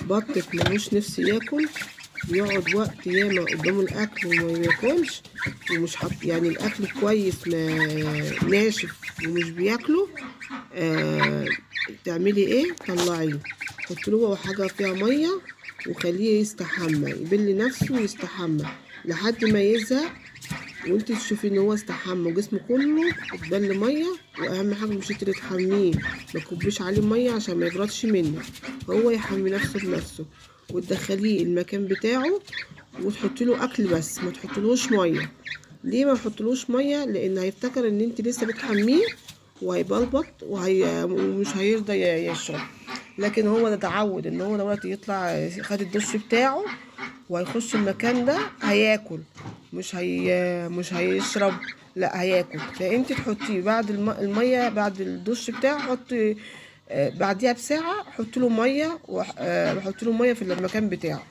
بطك ملوش نفس ياكل، بيقعد وقت ياما قدامه الاكل وما بياكلش، ومش حط يعني الاكل كويس ما ناشف ومش بياكله، تعملي ايه؟ طلعيه، حطي له حاجة فيها مية وخليه يستحمى، يبل نفسه ويستحمى لحد ما يزهق، وانت تشوفي ان هو استحمى وجسمه كله اتبل ميه. واهم حاجة مش انت اللي تحميه، ما تكبيش عليه مية عشان ما يبردش منه، هو يحمي نفسه بنفسه. وتدخليه المكان بتاعه وتحطي له اكل بس، ما تحطلوش مية. ليه ما تحطلوش مية؟ لان هيفتكر ان انت لسه بتحميه وهيبلبط ومش هيرضى يشرب. لكن هو ده اتعود ان هو دلوقتي يطلع خد الدش بتاعه وهيخش المكان ده هياكل، مش هيشرب، لا هياكل. فانت تحطيه بعد المية، بعد الدش بتاعه حطي، بعديها بساعة حطي له مية، وحطي له مية في المكان بتاعه.